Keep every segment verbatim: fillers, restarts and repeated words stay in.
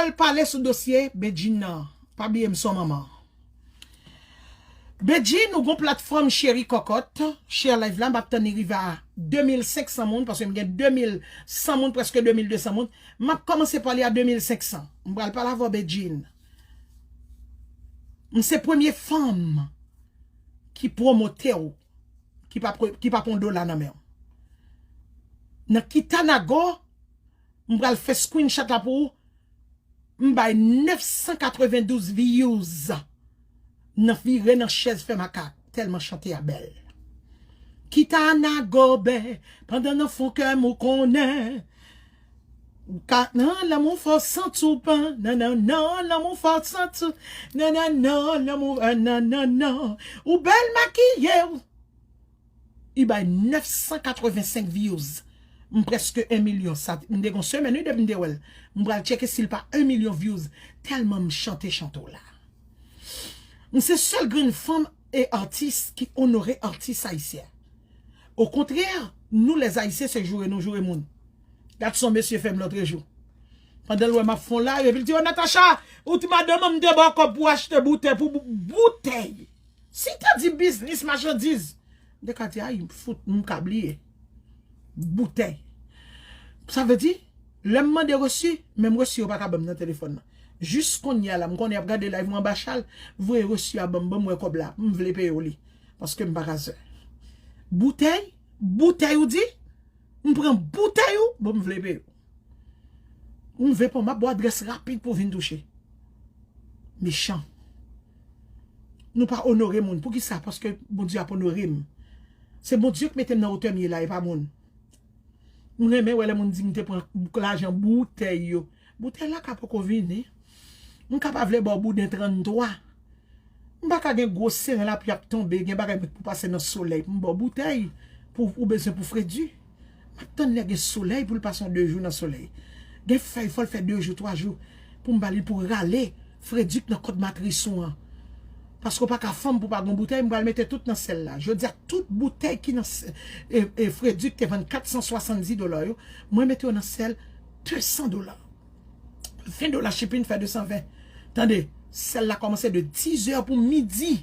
Al pale sou dosye Bedjine nan. Pa bliye m se yon manman. Bedjine, ou gon platfòm cheri kòkòt. Share live la, m ap tann li rive a de mil senk san moun, paske m gen de mil san moun, prèske de mil de san moun. M ap kòmanse pale a de mil senk san. M pral pale avè w, Bedjine. M se premye fanm ki pwomote w, ki pa, pre- ki pa pran dola nan men w. Nan Kitanago, m pral fè screenshot la pou ou. M bay nèf san katrevendouz views nan vire nan chèz fè makak, tèlman chante a bèl. Kitanago bè, pandan nan fon kè m ou konnen. Ou ka nan lanmou fò santi w pa, nan nan nan, lanmou fò santi w, nan nan nan, lanmou, ah, nan nan nan. Ou bèl makiye w. Li bay nèf san katrevensenk views. M prèske en milyon. Sa, m te gon semèn, wi, depi m te wè l. M pral tcheke si l pa en milyon views. Tèlman m chante chante w la. M se sèl grenn fanm e atis ki onore atis ayisyen. Okontrè, nou lèzayisyen se joure nou joure moun. Gad sa yon mesye fè m lòtrejou. Pandan l wè m ap fè yon live, epi l di, "O Natacha, ou t madanm an, m te ba w kòb pou achte boutèy, pou bou- boutèy." Si te di biznis machandiz, m te ka di, "Ay, m fout, m ka bliye." Boutèy. Sa vle di, lè m mande resi, menm resi yo pa ka ban m nan telefòn nan. Jis kounye a la, m konnen y ap gade live mwen anba chal, voye resi a ban m, ban m wè kòb la, m vle peye w li. Paske m pa ka zè. Boutèy, boutèy ou di, m pran boutèy ou, bon, m vle peye w. M vle pran, m ap ba w adrès rapid pou w vin touche. Mechan. Nou pa onore moun. Poukisa? Paske Bondye ap onore m. Se Bondye ki mete m nan wotè m ye la, e pa moun. M renmen wè lè moun di m te pran lajan boutèy yo. Boutèy la ka poko vini. M ka pa vle ba w bouden tranntwa. M pa ka gen gwo seren lapli ap tonbe, gen bagay mwen pou pase nan solèy pou m ba w boutèy pou ou bezwen pou fredi. M ap tann lè gen solèy pou l pase yon de jou nan solèy. Gen fèy, fò l fè de jou, twa jou pou m ba li pou rale fredi k nan kòd matris ou an. Paske w pa ka fanm pou pa gon boutèy, m pral mete tout nan sèl la. Jodi a, tout boutèy ki nan s- e, e, fredi k te vann kat san swasanndis dola yo, mwen mete yo nan sèl de san dola. Ven dola shipping fè de san ven. Tande, sèl la kòmanse de diz è pou midi.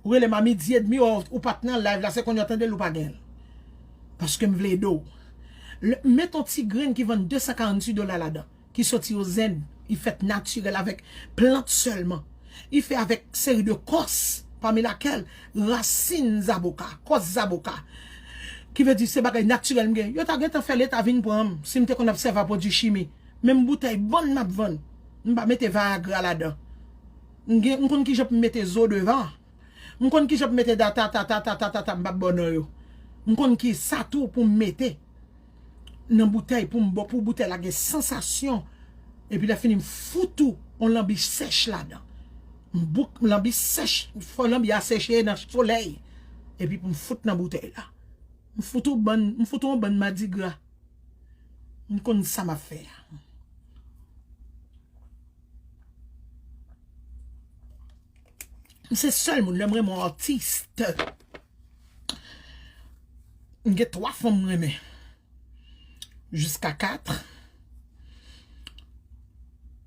Ou rele m a midi edmi, ou, ou pa t nan live la, se kounye a w tande l, ou pa gen l. Paske m vle ede w. Lè- Met yon ti grenn ki vann de san karannsis dola ladan, ki soti Ozend, li fèt natirèl avèk plant sèlman. Li fè avèk seri de kòs, pami lakèl rasin zaboka, kòs zaboka. Ki vle di se bagay natirèl m gen. Yo ta gentan fè leta vin pran m si m te konn ap sèvi a pwodui chimi. Menm boutèy bann m ap vann. M pa mete Viagra ladan. M gen, m konn kijan pou m mete zo devan. M konn kijan pou m mete data, ta, ta, ta, ta, ta, ta, m p ap ba w non yo. M konn ki sa tou pou m mete nan boutèy pou m bò, pou boutèy la gen sansasyon. Epi lè fini, m fout ou yon lanbi sèch ladan. M bouk lanbi sèch, fò lanbi a seche nan solèy. Epi pou m fout nan boutèy la. M fout ou bann, m fout ou yon bann madigra. M konn sa m ap fè a. M se sèl moun, lè m renmen yon atis, m gen twa fanm m renmen. Jiska kat.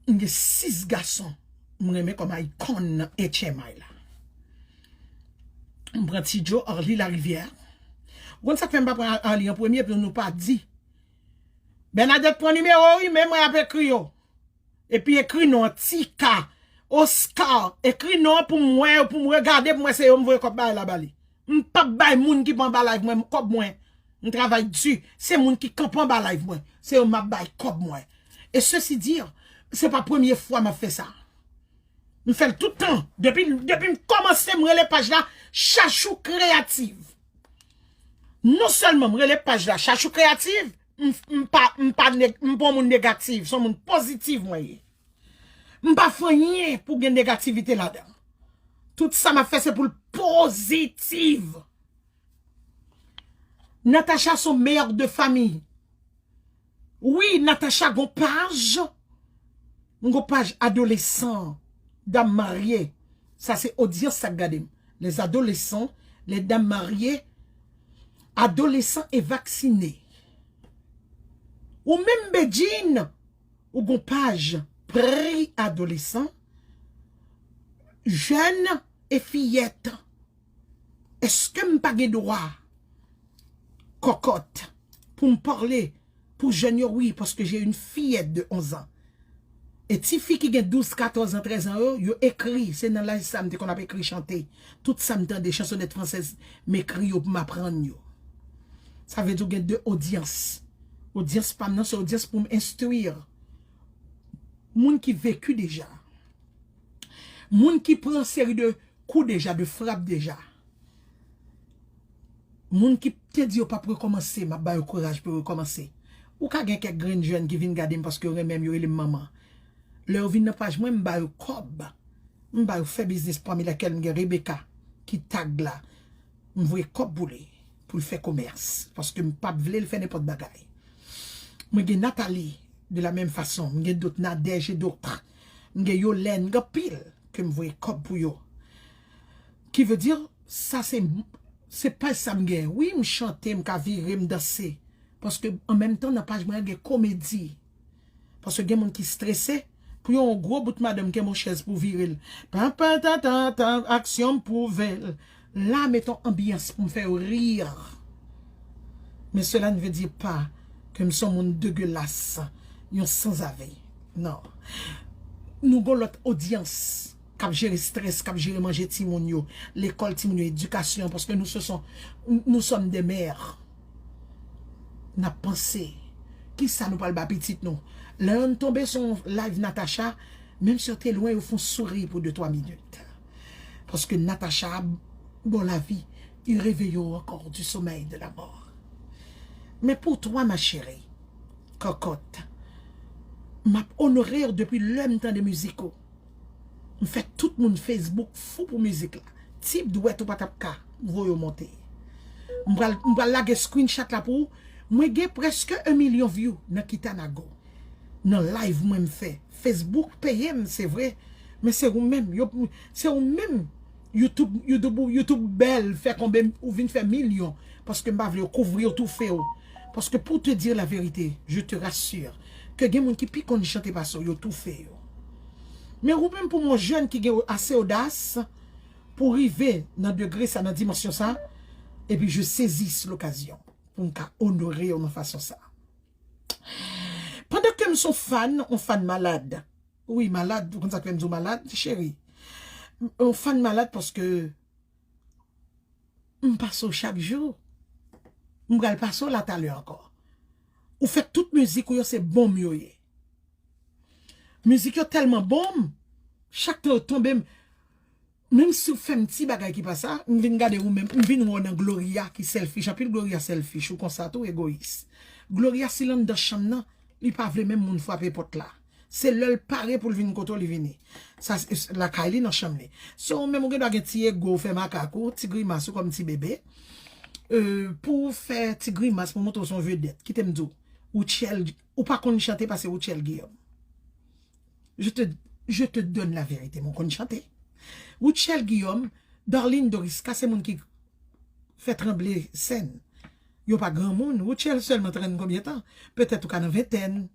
M gen sis gason m renmen kòm ikòn nan H M I la. M pran Ti Joe, Arly Larivière. Ou konn sa k fè m pa pran Arly an premye, pou nou pa di. Bernadette pran nimewo w wi, men mwen ap ekri yo. Epi ekri non an, Tika, Oscar, ekri non an pou m wè yo, pou m regade, pou m wè se yo m voye kòb bagay la ba li. M p ap bay moun ki pa anba live mwen kòb mwen. M travay di, se moun ki kanpe anba live mwen, se yo m ap bay kòb mwen. E sesi di, se pa premye fwa m ap fè sa. M fè l tout tan. Depi, depi m kòmanse, m rele paj la Chachou Kreyatif. Non sèlman m rele paj la Chachou Kreyatif, m, m pa, m pa neg, m pa yon moun negatif, se yon moun pozitif mwen ye. M pa fè anyen pou gen negativite ladan. Tout sa m ap fè se pou l pozitif. Natacha se yon mè de fanmi. Wi, Natacha gon paj. M gon paj adolesan, dam marye. Sa se odyans sa k gade m. Les adolescents, les dames mariées, adolescents et vaccinés. Ou menm Bedjine, ou gon paj pre-adolesan, jèn e fiyèt. Èske m pa gen dwa, kòkòt, pou m pale pou jèn yo? Wi, paske j'ai une fillette de onze ans. E tifi ki gen douz, katòz an, trèz an yo, yo ekri. Se nan laj sa m te konn ap ekri chante. Tout sa m tande, chansonèt fransèz, m ekri yo pou m aprann yo. Sa vle di w gen de odyans. Odyans pa m nan, se odyans pou m enstwi moun ki veki deja. Moun ki pran seri de kou deja, de frap deja. Moun ki te di yo p ap rekòmanse, m ap ba yo kouraj pou yo rekòmanse. Ou ka gen kèk grenn jèn ki vin gade m paske yo renmen m, yo rele m manman. Lè yo vin nan paj mwen, m ba yo kòb. M ba yo fè biznis, pami lèkèl m gen Rebecca ki tag la. M voye kòb pou li, pou l fè komès, paske m p ap vle l fè nenpòt bagay. Mwen gen Nathalie, de la menm fason. M gen dòt Nadège e dòt. M gen Yolène, m gen anpil ke m voye kòb pou yo. Ki vle di, sa se, se paj sa m gen. Wi, m chante, m ka vire, m danse. Paske an menm tan, nan paj mwen an gen komedi. Paske gen moun ki strese. Pou yon gwo bout madanm kenbe yon chèz pou vire l. Pa, pa, ta, ta, ta, aksyon m pwouve l. La, met yon anbyans pou m fè yo ri. Mais cela ne veut dire pas que m se yon moun degelas, yon sanzave. Non. Nou gon lòt odyans k ap jere strès, k ap jere manje timoun yo, lekòl timoun yo, edikasyon, paske nou se son, nous sommes des mères. N ap panse, kisa nou pral ba pitit nou? Lè yo tonbe sou yon live Natacha, menm si yo te lwen, yo fè yon souri pou de twa minit. Paske Natacha a bon lavi, il réveille yo encore du sommeil de la mort. Mais pour toi, ma chérie, cocotte, m ap onore w depi lè m tande mizik ou. M fè tout moun Facebook fou pou mizik la. Ti dwèt ou pa t ap ka voye w monte. M pral, m pral lage screenshot la pou ou. Mwen gen prèske yon milyon view nan Kitanago. Nan live mwen m fè. Facebook peye m, se vre. Men se ou menm. Yo, se ou menm. YouTube, YouTube, YouTube bèl, fè konbe, ou vin fè milyon. Paske m pa vle yo kouvri w, toufe w. Paske pour te dire la vérité, je te rassure, ke gen moun ki pi konn chante pase w, yo toufe yo. Men ou menm pou mwen jèn ki gen ase odas pou rive nan degre sa, nan dimansyon sa, epi je saisis l'occasion pou m ka onore w nan fason sa. Pandan ke m son fan, on fan malad. Wi, malad, ou konn sa k fè m di w malad, cheri? On fan malad paske m pase w chak jou. M pral pase w la talè ankò. Ou fè tout mizik ou yo se bonm yo ye. Mizik yo tèlman bonm, chak tan yo tonbe, m, menm si w fè m ti bagay ki pa sa, m vin gade ou menm, m vin wè w nan Gloria ki selfish. Anpil Gloria selfish, ou konsa tou, egoyis. Gloria, si l anndan chanm nan, li pa vle menm moun frape pòt la. Se lè l pare pou l vin kote w, li vini. Sa, se lakay li, nan chanm li. Se ou menm, ou gen dwa gen ti ego, ou fè makak ou, ti grimas ou kòm ti bebe. Euh, pou w fè ti grimas, pou w montre w se yon vedèt. Kite m di w, Rutshelle, ou pa konn chante pase Rutshelle Guillaume. Je te, je te donne la vérité, mwen konn chante. Rutshelle Guillaume, Darline Dorisca, se moun ki fè tranble sèn. Yo pa granmoun. Rutshelle sèlman trant konbyen tan? Petèt ou ka nan ventèn.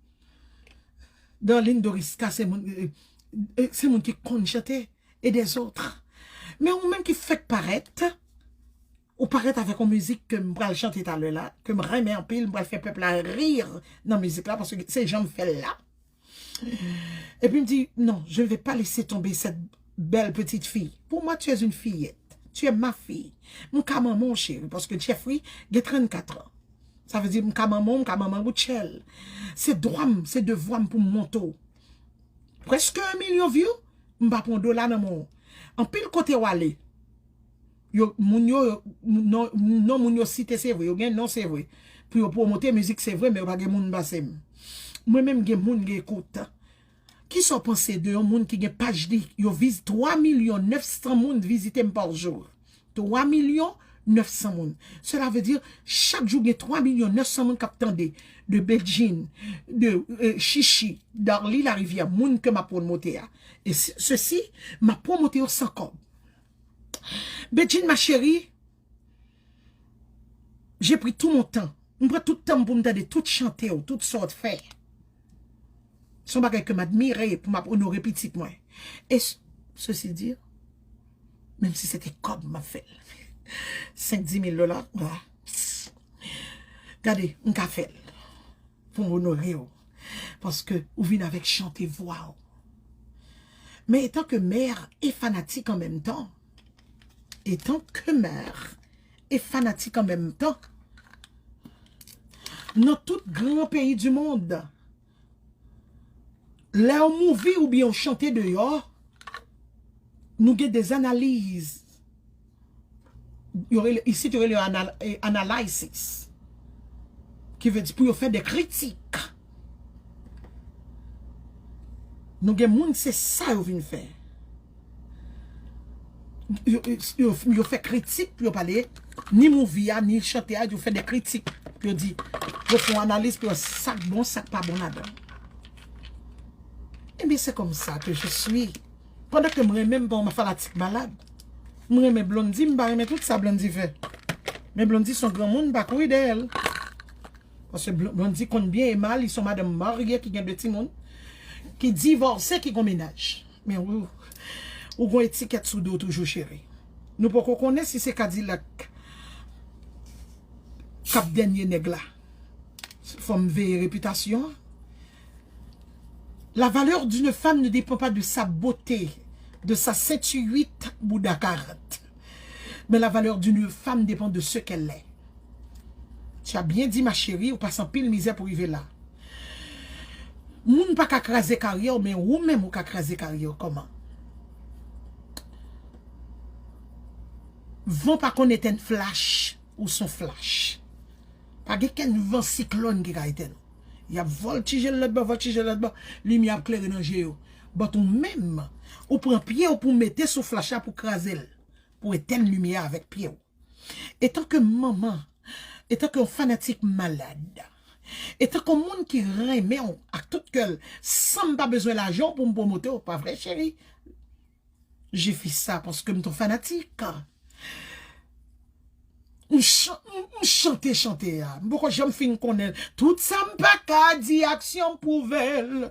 Darline Dorisca, se moun, euh, euh, se moun ki konn chante. E dèzòt. Men ou menm ki fèk parèt, ou parèt avèk yon mizik ke m pral chante talè la, ke m renmen anpil, m pral fè pèp la ri nan mizik la, paske se jan m fè l la. Epi m di, non, je ne vais pas laisser tomber cette belle petite fille. Pour moi, tu es une fillette. Tu es ma fille. M ka manman w, cheri, paske Jeffrey gen trannkat an. Sa vle di, m ka manman w, m ka manman Rutshelle. Se dwa m, se devwa m pou m monte w. Prèske yon milyon view, m pa pran dola nan men w. Anpil kote w ale, yo, moun yo, non, non moun yo site, se vre, yo gen non, se vre. Pou yo pwomote mizik, se vre, men yo pa gen moun pase m. Mwen menm, gen moun, gen ekout. Kisa w panse de yon moun ki gen paj li, yo viz twa milyon nèf san moun vizite m pa jou? Twa milyon nèf san moun. Cela veut dire, chak jou gen twa milyon nèf san moun k ap tande de Bedjine, de, euh, Chichi, Darly Larivière, moun ke m ap pwomote a. E se, sesi, m ap pwomote yo san kòb. Bedjine, ma chérie, j'ai pris tout mon temps. M pran tout tan m pou m tande tout chante w, tout sa w t fè. Se yon bagay ke m admire pou m ap onore pitit mwen. E s- sesi di, menm si se te kòb m ap fè l. Senk, dis mil dola, ah. Gade, m ka fè l pou m onore w. Paske ou vin avèk chante vwa w. Men etan ke mè e fanatik an menm tan, etan ke mè e fanatik an menm tan, nan tout gran peyi di mond, lè yon movie oubyen yon chante deyò, nou gen de analiz. Yo rele, isit, yo rele yo anal, eh, analysis. Ki vle di pou yo fè de kritik. Nou gen moun, se sa yo vin fè. Yo, yo, yo, yo fè kritik, yo pale, ni movie a, ni chante a, yo fè de kritik. Yo di, yo fè yon analiz pou yo sa k bon, sa k pa bon ladan. Ebyen, se konsa ke je suis. Pandan ke m renmen, m pa yon fanatik malad. M renmen Blondie, m pa renmen tout sa Blondie fè. Men Blondie se yon granmoun, m pa kouri dèyè l. Paske Bl- Blondie konn byen e mal, li se yon madanm marye ki gen de timoun, ki divòse, ki gon mennaj. Men ou, ou gon etikèt sou do w toujou, cheri. Nou poko konnen si se Kadilak k ap dènye nèg la. Fò m veye repitasyon an. La valeur d'une femme ne dépend pas de sa beauté, de sa ceinture huit, bouda karant. Mais la valeur d'une femme dépend de ce qu'elle est. Tu as bien dit, ma chérie, ou pase anpil mizè pou rive la. Moun pa ka kraze karyè w, men ou menm ou ka kraze karyè w. Kòman? Van pa konn etèn flach, ou son flach. Pa gen kenn van siklòn ki ka etèn ou. Y ap vòltije l lòt bò, vòltije l lòt bò, limyè ap klere nan je yo. But ou menm, ou pran pye w pou mete sou flach la pou kraze l, pou etèn limyè a avèk pye w. Etan ke manman, etan ke yon fanatik malad, etan ke yon moun ki renmen w ak tout kè l, san m pa bezwen lajan w pou m pwomote w, pa vre, cheri? Je fais ça paske m t yon fanatik. M chan- m- m chante chante a. M poko janm fin konnen l. Tout sa m pa ka di, aksyon m pwouve l.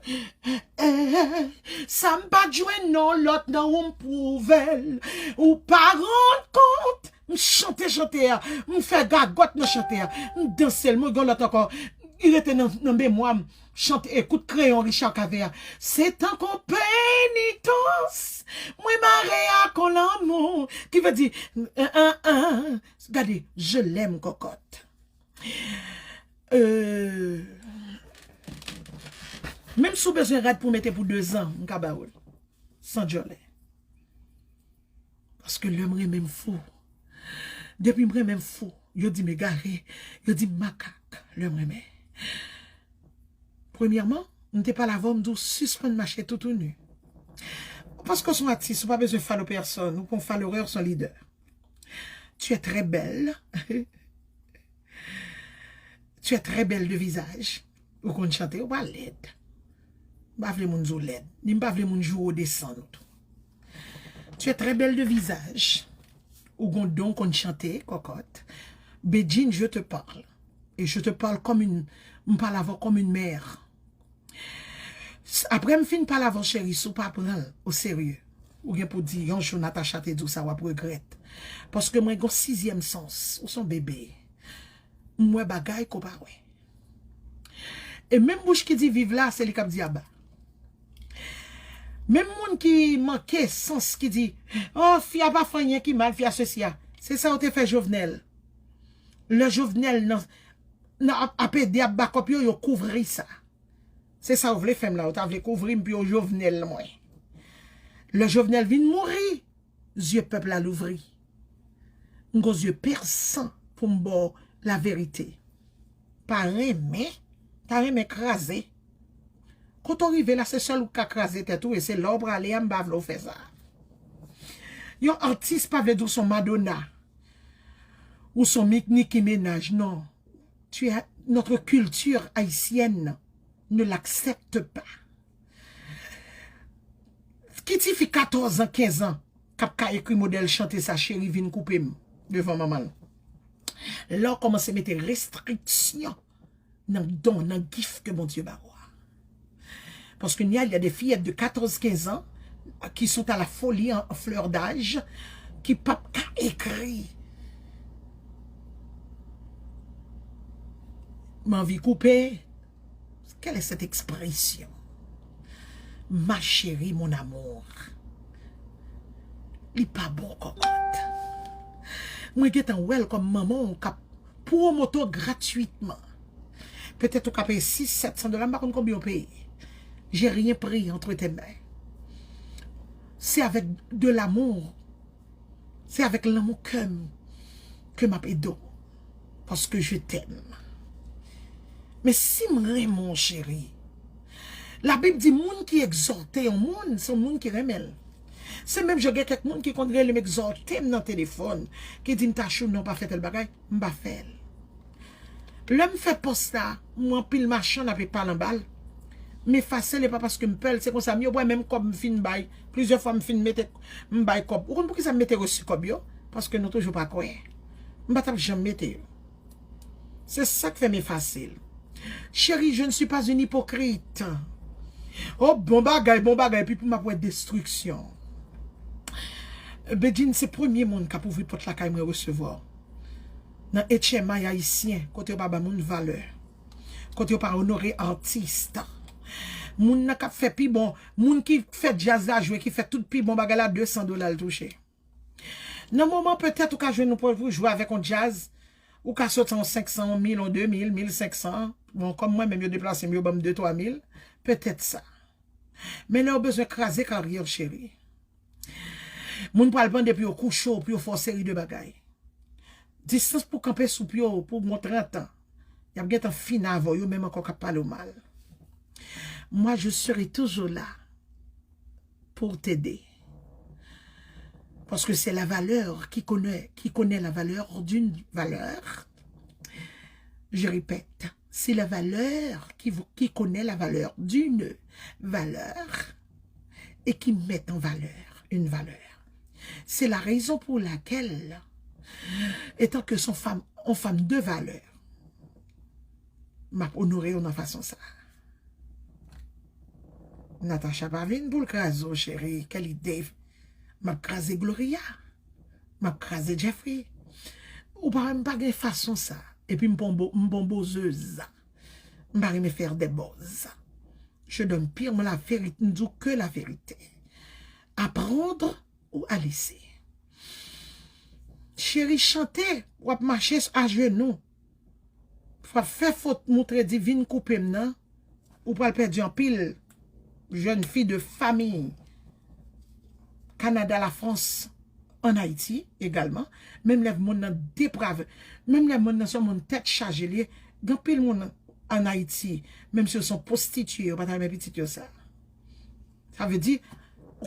Eh, sa m pa t jwenn nan lòt nan ou m pwouve l. Ou pa rann kont. M chante chante a. M fè gagòt nan chante a. M danse l. Mwen gen lòt ankò. Li rete nan, nan memwa m. Chante, ekout kreyon Richard Cavé a. Se tankou penitans, mwen mare ak on lanmou. Ki vle di, an, an, an, gade, je l'aime, cocotte. Euh, menm si w bezwen rad pou mete pou de zan, m ka ba ou l. San djòlè. Paske lè m renmen m fou. Depi m renmen m fou. Yo di m egare, yo di m makak lè m renmen. Premyèman, m te pale avè w, m di w sispann mache toutouni. Paske w se yon atis, ou pa bezwen falo pèsonn, ou pa yon falorè, ou se yon lidè. Tu es très belle. Tu es très belle de visage. Ou konn chante, ou pa lèd. M pa vle moun di w lèd. Ni m pa vle moun joure w desann ou tou. Tu es très belle de visage. Ou gon don, ou konn chante, cocotte. Bedjine, je te parle. Et je te parle comme une, m pale avè w comme une mère. S- Apre m fin pale avè w, cheri, si w pa pran l o serye, ou gen pou di, yon jou Natacha te di w sa, w ap regrèt. Paske mwen gon sizyèm sans, ou se yon bebe. M wè bagay ke w pa wè. E menm bouch ki di viv la, se li k ap di aba. Menm moun ki manke sans, ki di, oh, fi a pa fè anyen ki mal, fi a sesi a. Se sa yo te fè Jovenel. Lè Jovenel nan, nan ap, ap ede ap bakòp yo, yo kouvri sa. Se sa yo vle fè m la, yo ta vle kouvri m pou yo Jovenel mwen. Lè Jovenel vin mouri, zye pèp la louvri. M gon zye pèsan pou m ba w laverite. Pa renmen, ta renmen kraze. Kote w rive la, se sèl ou k ka kraze tèt ou, e se la w prale a, m pa vle w fè sa. Yon atis pa vle di w se yon Madonna. Ou se yon Nicki Minaj, non. Tu as, notre culture haïtienne ne l'accepte pas. Ki tifi katòz an, kenz an, k ap ka ekri modèl chante sa, cheri vin koupe m devan manman l. Lè w kòmanse mete restriksyon nan don, nan gif ke Bondye ba w a. Parce qu'il y a, il y a des fillettes de quatorze, quinze ans qui sont à la folie en fleur d'âge, ki p ap ka ekri. M anvi koupe. Quelle est cette expression? Ma chérie, mon amour. Li pa bon, kòkòt. Mwen gentan wè l kòm manman w k ap pwomote w gratwitman. Petèt ou ka peye sis, sèt san dola, m pa konn konbyen w peye. J'ai rien pris entre tes mains. C'est avec de l'amour. Se avèk lanmou kè m ke m ap ede w. Paske je t'aime. Men si m renmen w, cheri, Labib di moun ki egzòte yon moun, se yon moun ki renmen l. Se menm jan gen kèk moun ki konn rele m, egzòte m nan telefòn, ki di m, Tachou, non, pa fè tèl bagay, m pa fè l. Lè m fè pòs la, m wè anpil machann ap pale anba l. M efase l, e pa paske m pè l, se konsa m ye, w wè menm kòb m fin bay, plizyè fwa m fin mete, m bay kòb. Ou konn poukisa m mete resi kòb yo? Paske nou toujou pa kwè. M pa t ap janm mete yo. Se sa k fè m efase l. Chérie, je ne suis pas une hypocrite. Oh, bon bagay, bon bagay, epi pou m ap wè destriksyon. Bedjine se premye moun k ap ouvri pòt lakay mwen resevwa w. Nan H M I ayisyen, kote yo pa ba moun valè. Kote yo pa onore atis. Moun nan k ap fè pi bon, moun ki fè djaz la jwe, ki fè tout pi bon bagay la, de san dola l touche. Nan moman, petèt ou ka jwenn yon pòv pou jwe avèk yon djaz, ou ka sot yon senk san, yon mil, yon de mil, mil senk san. Bon, kòm mwen menm, yo deplase m, yo ban m de, twa mil, petèt sa. Men lè w bezwen kraze karyè w, cheri, moun pral mande pou yo kouche w, pou yo fè w seri de bagay. Distans pou kanpe sou pye w pou bon trant an. Y ap gentan fin avè w, yo menm ankò k ap pale w mal. Moi, je serai toujours là pour t'aider. Parce que c'est la valeur qui connaît, qui connaît la valeur d'une valeur. Je répète, c'est la valeur qui, qui connaît la valeur d'une valeur et qui met en valeur une valeur. C'est la raison pour laquelle, étant que son femme, on femme de valeur, m ap onore w nan fason sa. Natacha pa vin pou l kraze w, cheri. Kèl ide. M ap kraze Gloria. M ap kraze Jeffrey. Ou pa wè m pa gen fason sa. Epi m pa yon bo-, m pa yon bozez. M pa renmen faire des buzz. Je donne purement la vérité, m di w ke la vérité. Apprendre ou à laisser. Cheri, chante, w ap mache ajenou. W ap fè fot moutre di vin koupe m nan. Ou pral pèdi anpil jèn fi de famiy Kanada, Lafrans, ann Ayiti egalman. Menm lè monn nan deprave, menm lè monn nan se yon monn tèt chaje l ye, gen anpil moun ann Ayiti, menm si yo se yon pwostitiye, yo pa ta renmen pitit yo sa. Sa vle di,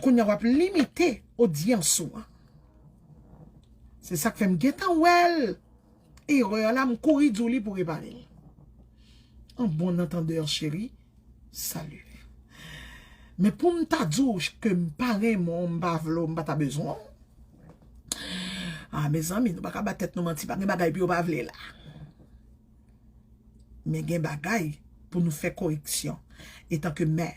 kounye a w ap limite odyans ou an. Se sa k fè m gentan wè l. Erè a la, m kouri di w li pou repare l. An bon antandè, cheri, salut. Men pou m ta di w ke m pa renmen w, m pa vle w, m pa ta bezwen w. Ah, mezanmi, nou pa ka ba tèt nou manti, pa gen bagay pou yo pa vle la. Men gen bagay pou nou fè koreksyon. Etan ke mè,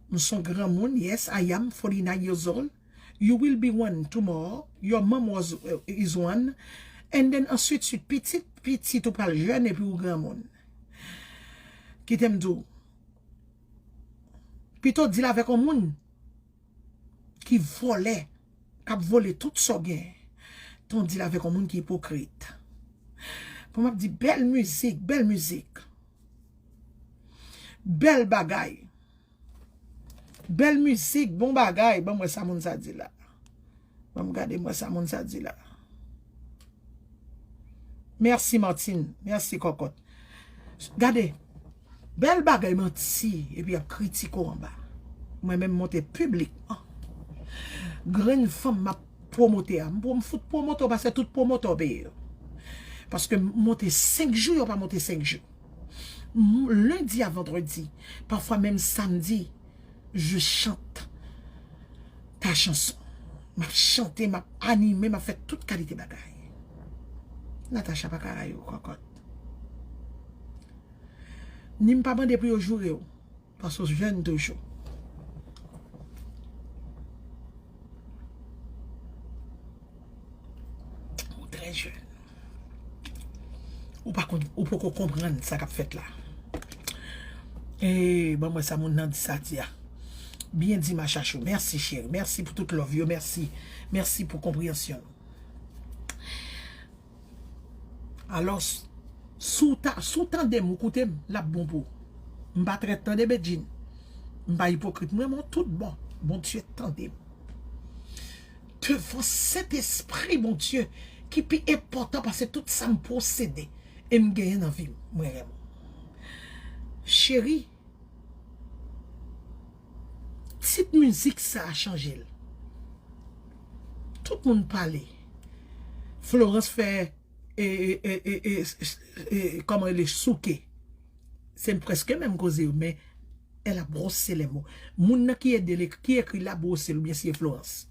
m son granmoun, yes, I am forty-nine years old. You will be one tomorrow. Your mom was, uh, is one. And then answit, swit, pitit, pitit ou pral jèn epi ou granmoun. Kite m di w, pito w deal avèk yon moun ki vòlè, k ap vòlè tout sa w gen, tan w deal avèk yon moun ki ipokrit. Bon, m ap di bèl mizik, bèl mizik. Bèl bagay. Bèl mizik, bon bagay. Ban m wè sa moun sa di la. Ban m gade m wè sa moun sa di la. Mèsi, Martine. Mèsi, kòkòt. Gade. Bèl bagay, manti. Epi y ap kritike w anba. Mwen menm monte piblikman. Grenn fanm m ap pwomote a. M pou m fout pwomote w paske tout pwomotè w peye yo. Paske m monte senk jou, yo pa monte senk jou. M, lendi a vandredi, pafwa menm samdi, je chante ta chanson. M ap chante, m ap anime, m ap fè tout kalite bagay. Natacha pa ka rayi w, kòkòt. Ni m pa mande pou yo joure w. Paske w jèn toujou. Ou trè jèn. Ou pa konn, ou poko konprann sa k ap fèt la. E, ban m wè sa moun nan di sa di a. Byen di, ma chachou. Mèsi, cheri. Mèsi pou tout love yo. Mèsi. Mèsi pou konpreyansyon. Alò, si w ta, si w tande m, ou koute m, l ap bon pou ou. M pa trèt, tande, Bedjine. M pa ipokrit. M renmen w tout bon. Bondye tande m. Devan Sentespri Bondye, ki pi enpòtan pase tout sa m posede e m genyen nan vi m, mwen renmen w. Cheri, tit mizik sa a chanje l. Tout moun pale. Florence fè, e, e, e, e, e, e, kòman rele, souke. Se prèske menm koze yo, men elle a brossé les mots. Moun nan ki ede l, ki ekri la, bwose l, oubyen si e Florence.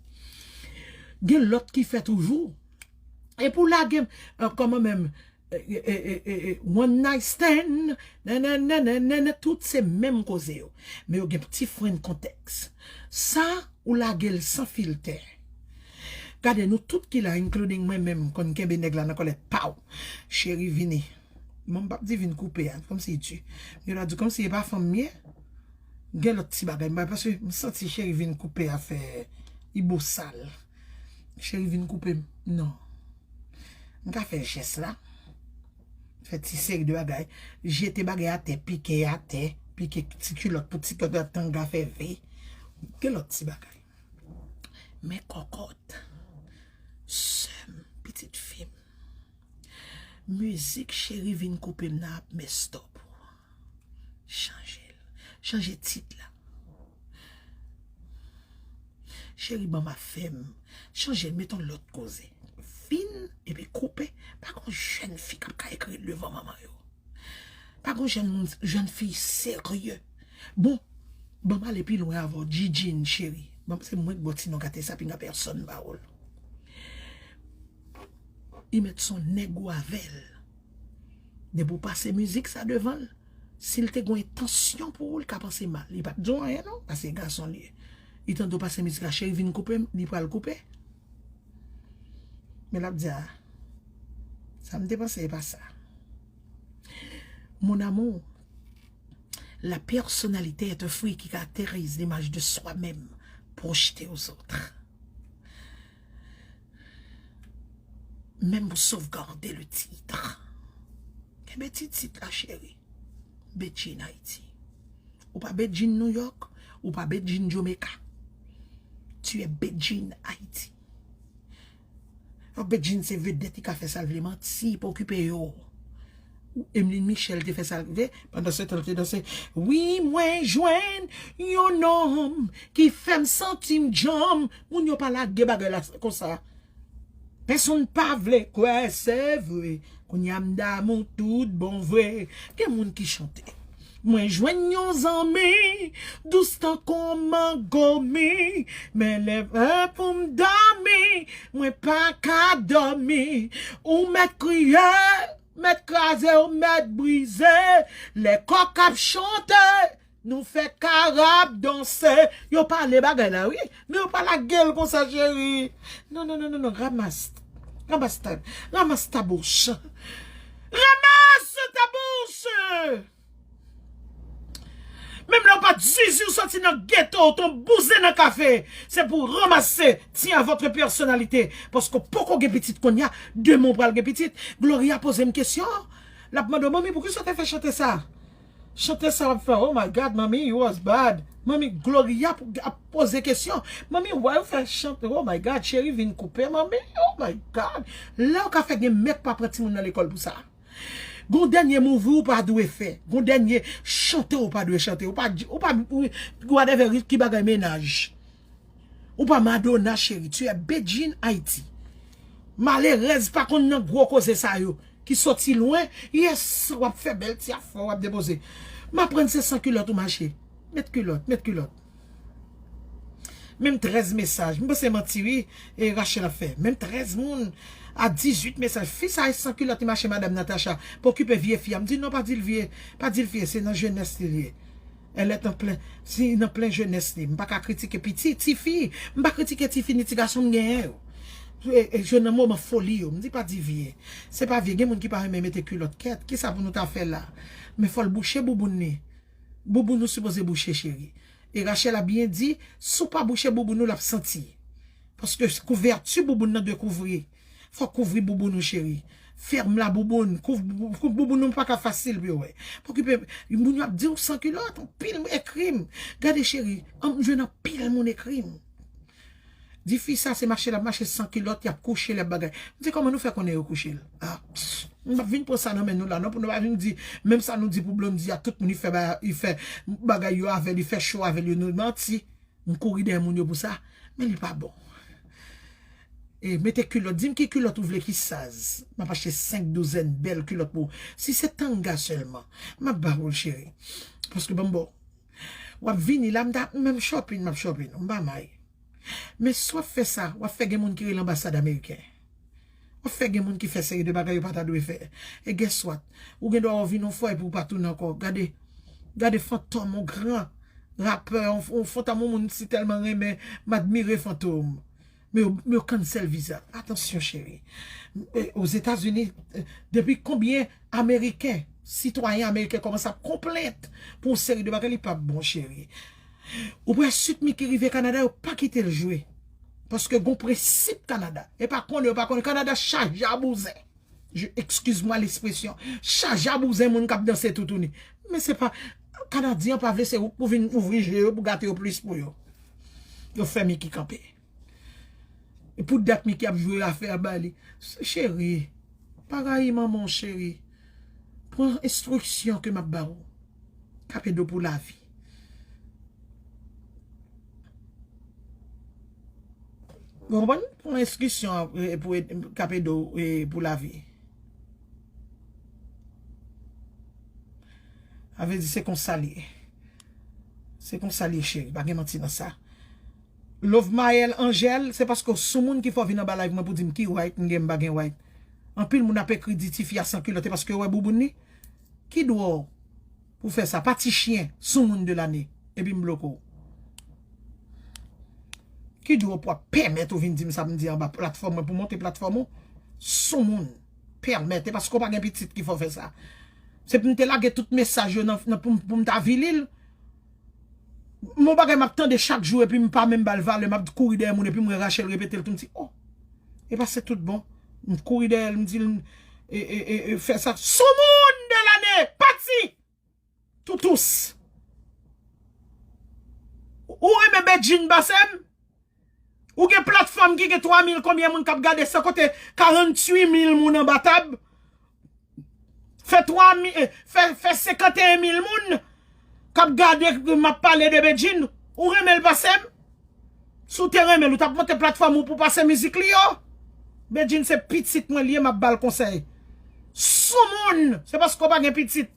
Gen lòt ki fè toujou. E pou lage m, e, kòman menm, e, e, e, e, e, one night stand, nananananana, tout se menm koze yo. Men yo gen ti fren kontèks. Sa, ou lage l san filtè. Gade, nou tout ki la, including mwen menm, konn kenbe nèg la nan kòlèt, paw. Cheri, vini. Mwen, m p ap di vin koupe a, kòmsi di. Yo la di kòmsi e pa fanm m ye. Gen lòt ti bagay, m pa, paske m santi cheri vin koupe a fè, i bosal. Cheri vin koupe m. Non. M ka fè jès la. Fè ti seri de bagay. Jete bagay atè, pike atè, pike ti kilòt pou ti kilòt la tanga fè ve. Gen lòt ti bagay. Men kòkòt, sè m, pitit fi m. Mizik cheri vin koupe m nan ap mess up. Chanje l. Chanje tit la. Cheri, ban m afè m. Chanje l, met yon lòt koze. Vin epi koupe. Pa gon jèn fi k ap ka ekri devan manman yo. Pa gon jèn moun, jèn fi serye. Bon, ban m ale pi lwen avè w, Djidjine, cheri. Ban m, se mwen k ba w ti non gate sa, pinga pèsonn ba w l. Li mèt se yon nèg ou avè l. Depi w pase mizik sa devan l, si l te gon entansyon pou ou, l ka panse mal. Li p ap di w anyen non, paske se gason l ye. Li tande w pase mizik la, cheri vin koupe m, li pral koupe. Men l ap di, a, sa m te panse e pa sa. Mon amour, la personnalité est un fruit qui caractérise l'image de soi-même projetée aux autres. Menm pou sauvegarder le titre. Kenbe ti tit la, cheri. Bedjine Haïti. Ou pa Bedjine New York, ou pa Bedjine Jamaica. Tu es Bedjine Haïti. Fòk Bedjine se vedèt, li ka fè sa l vle, manti, pa okipe yo. Emeline Michel te fè sa l vle, pandan se tan l te danse. Wi, mwen jwenn yon nonm ki fè m santi m djanm. Moun yo pa lage bagay la konsa. Pèsonn pa vle kwè, se vre. Kounye a m damou tout bon vre. Gen moun ki chante. Mwen jwenn yon zanmi, dous tankou mango mi, men lè vre pou m dòmi, mwen pa ka dòmi. Ou mèt kriye, mèt kraze, ou mèt brize, lè kòk ap chante, nou fè karab danse. Yo pale bagay la, wi, men yo pa lage l konsa, cheri. Non, non, non, non, non, ramas, ramas ta, ramas ta bouch. Ramas ta bouch! Menm lè w pa t zizi, w soti nan geto, w t on bouzen nan kafe, se pou w ranmase, tiens à votre personnalité. Paske w poko gen pitit kounye a, demen w pral gen pitit. Gloria poze m kesyon. L ap mande w, manmi, poukisa w te fè chante sa? Chante sa w ap fè, oh my God, manmi, you was bad. Manmi, Gloria pou, ap poze kesyon. Manmi, why ou fè chante, oh my God, cheri vin koupe, manmi, oh my God. Lè w ka fè gen mèt pa pran timoun nan lekòl pou sa. Gon dènye movie ou pa dwe fè. Gon dènye chante ou pa dwe chante. Ou pa di, ou pa, ou, whatever, ki bagay mennaj. Ou pa Madonna, cheri. Tu es Bedjine Haïti. Malerèz pa konn nan gwo koze sa yo. Ki soti lwen. Yes, w ap fè bèl ti afè, w ap depoze. M aprann se san kilòt ou mache. Met kilòt, met kilòt. Menm trèz mesaj. M panse manti, wi, e Rachel ap fè. Menm trèz moun a dizuit mesaj. Fi sa e san kilòt li mache, madam Natacha, pou okipe vye fi a. M di non, pa di l vye, pa di l vye, se nan jenès li ye. Elle est en plein, si nan plen jenès li. M pa ka kritike piti, tifi. M pa kritike tifi ni ti gason m genyen yo. E, e, yo nan moman foli yo. M di pa di vye. Se pa vye. Gen moun ki pa renmen mete kilòt kèt. Kisa pou nou ta fè la? Men fò l bouche bouboun li. Bouboun ou sipoze bouche, cheri. E Rachel a byen di, si w pa bouche bouboun ou, l ap santi. Paske kouvèti bouboun nan dwe kouvri. Fò kouvri bouboun ou, cheri. Fèm la bouboun. Kouv, kouv bouboun ou pa ka fasil pou yo wè. Pa okipe, moun yo ap di w san kilòt, anpil moun ekri m. Gade, cheri, an, m jwenn anpil moun ekri m. Di fi sa se mache l ap mache san kilòt, y ap kouche l, y ap bagay. M di, kòman nou fè konnen yo kouche l? Ah, pss, m p ap vin pran sa nan men nou la, non, pou nou pa vin di, menm sa nou di pou Blondy a, tout moun li fè ba-, li fè bagay yo avè l, li fè cho avè l, yo nou manti. M kouri dèyè moun yo pou sa, men li pa bon. E mete kilòt, di m ki kilòt ou vle ki size. M ap achte senk douzèn bèl kilòt pou ou. Si se tanga sèlman, m ap ba ou l, cheri. Paske ban m ba w. W ap vini la, m ta, menm shopping, m ap shopping. M pa may. Men si w ap fè sa, w ap fè gen moun ki rele anbasad ameriken. W ap fè gen moun ki fè seri de bagay yo pa ta dwe fè. E guess what? Ou gen dwa w vin yon fwa epi w pa tounen ankò. Gade, gade Fantom, yon gran rapè, yon, yon Fantom, yon moun m si tèlman renmen, m admire Fantom. Men yo, men yo cancel viza. Atansyon, cheri. E, Ozetazini, e, depi konbyen Ameriken, sitwayen ameriken kòmanse ap konplent pou yon seri de bagay, li p ap bon, cheri. Ou pral Sweet Micky rive Kanada, yo pa kite l jwe. Paske gon prensip Kanada. E pa konnen, yo pa konnen. Kanada chaje a bouzen. Je, excuse-moi l'expression. Chaje a bouzen moun k ap danse toutouni. Men se pa, Kanadyen an pa vle se ou pou vin ouvri je yo, pou gate yo plis pou yo. Yo fè Micky kanpe. E pou dat Micky ap jwe afè a ba li. Cheri, pa rayi manman w, cheri. Pran enstriksyon ke m ap ba ou. Kapedo pou lavi. Ou konprann? Pran enstriksyon, e, pou ed-, Kapedo, e, pou lavi. Sa vle di se konsa l ye. Se konsa l ye, cheri. Pa gen manti nan sa. Love Maël Angel, se paske w soumoun ki fè w vin anba live mwen pou di m ki right m gen, m pa gen right. Anpil moun ap ekri di tifi a san kilòt, e paske yo wè bouboun li. Ki dwa w pou fè sa? Pa ti chyen, soumoun de lane, epi m bloke w. Ki dwa w pou ap pèmèt ou vin di m sa m di anba platfòm mwen pou monte platfòm ou? Soumoun, pèmèt, e paske w pa gen pitit ki fè w fè sa. Se pou m te lage tout mesaj yo nan, nan, pou m, pou m ta vili l. Mon bagay m ap tande chak jou epi m pa menm ba l valè, m ap kouri dèyè moun epi m wè Rachel repete l tou, m di, oh, e pa se tout bon. M kouri dèyè l, m di l, e, e, e, e, fè sa. Soumoun de lane, pati! Toutous! Ou renmen Bedjine pase m? Ou gen platfòm ki gen twa mil konbyen moun k ap gade san konte karanntuit mil moun anba tab? Fè twa mil, eh, fè, fè senkanteyen mil moun k ap gade m ap pale de Bedjine. Ou renmen l pase m? Si w te renmen l, ou t ap monte platfòm ou pou pase mizik li yo. Bedjine se pitit mwen li ye, m ap ba l konsèy. Soumoun, se paske w pa gen pitit.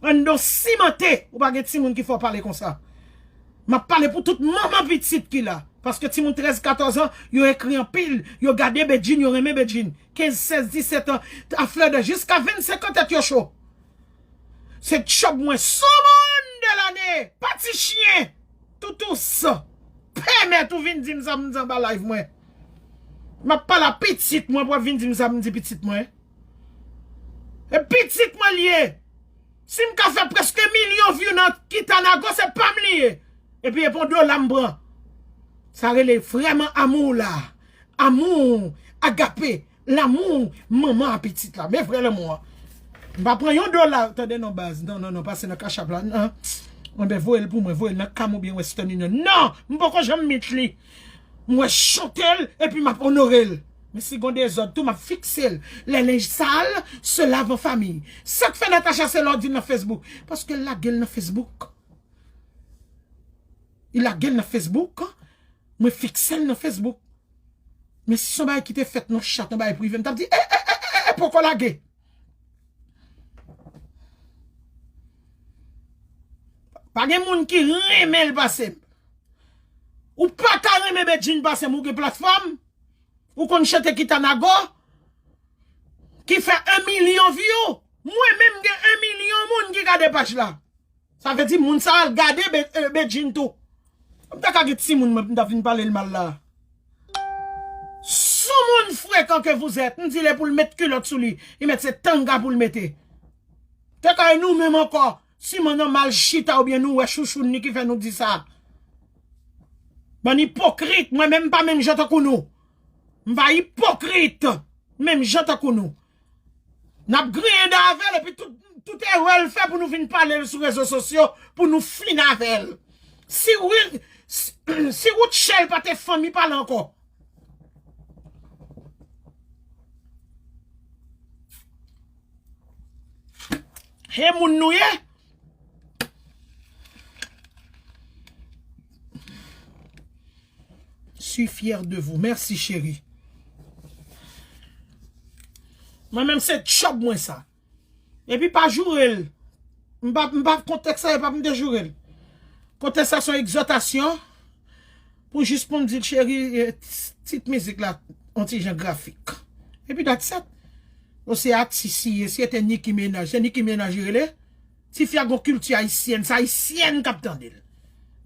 Anndan w simante, ou pa gen timoun ki fè w pale konsa. M ap pale pou tout manman pitit ki la. Paske timoun trèz, katòz an, yo ekri anpil, yo gade Bedjine, yo renmen Bedjine. Kenz, sèz, disèt an, a flè dè, jiska vennsenk an tèt yo cho. Se tchòb mwen, soumoun de lane, pati chyen, toutous. Pèmèt ou vin di m sa m di anba live mwen. M ap pale a pitit mwen pou w ap vin di m sa m di pitit mwen. E pitit mwen li ye. Si m ka fè prèske milyon view nan Kitanago, se pa m li ye. Epi e pa yon dola m pran. Sa rele vrèman amou la. Amou, agape, lanmou, manman a pitit la. Men vrè lanmou an. M pa pran yon dola. Tande non baz. Non, non, non, pase nan Cash App la. Non. Anben, voye l pou mwen. Voye l nan Cam oubyen Western Union. Non! M poko janm meet li. M wè chante l, epi m ap onore l. Men si gon dezòd tou, m ap fikse l. Les linges sales se lavent en famille. Sa k fè Natacha se lè w di l nan Facebook? Paske l lage l nan Facebook. Li lage l nan Facebook. Mwen fikse l nan Facebook. Men si se yon bagay ki te fèt nan chat, yon bagay prive, m t ap di, e, e, e, e, e, poko lage. Pa gen moun ki renmen l pase m. Ou pa ka renmen Bedjine pase m, ou gen platfòm, ou konn chante Kitanago, ki fè en milyon view. Mwen menm gen en milyon moun ki gade paj la. Sa vle di moun sa al gade Be- eh, Bedjine tou. M ta ka gen timoun mwen pou m ta vin pale l mal la. Soumoun frekan ke vous êtes, m di l pou l met kilòt sou li, li met se tanga pou l mete. Te ka nou menm ankò, siman nan mal chita oubyen nou wè chouchoun li ki fè nou di sa. Bann ipokrit, mwen menm m pa menm jan tankou nou. M pa ipokrit, menm jan tankou nou. N ap griyen dan avè l epi tout, tout erè l fè pou nou vin pale l sou rezo sosyo, pou nou fin avè l. Si Wil, si, si Rutshelle pa te fanmi pa l ankò. E moun nou ye? Suis fier de vous. Mèsi, cheri. Mwen menm, se djòb mwen sa. Epi pa joure l. M pa, m pa, kontèks sa, e pa pou m te joure l. Kontèks sa, se yon egzòtasyon. Pou jis pou m di l, cheri, eh, tit mizik la, yon ti jan grafik. Epi that's it. Ou se atis li ye, si se te Nicki Minaj, se Nicki Minaj li rele. Tifi a gon kilti ayisyèn, se ayisyèn k ap tande l.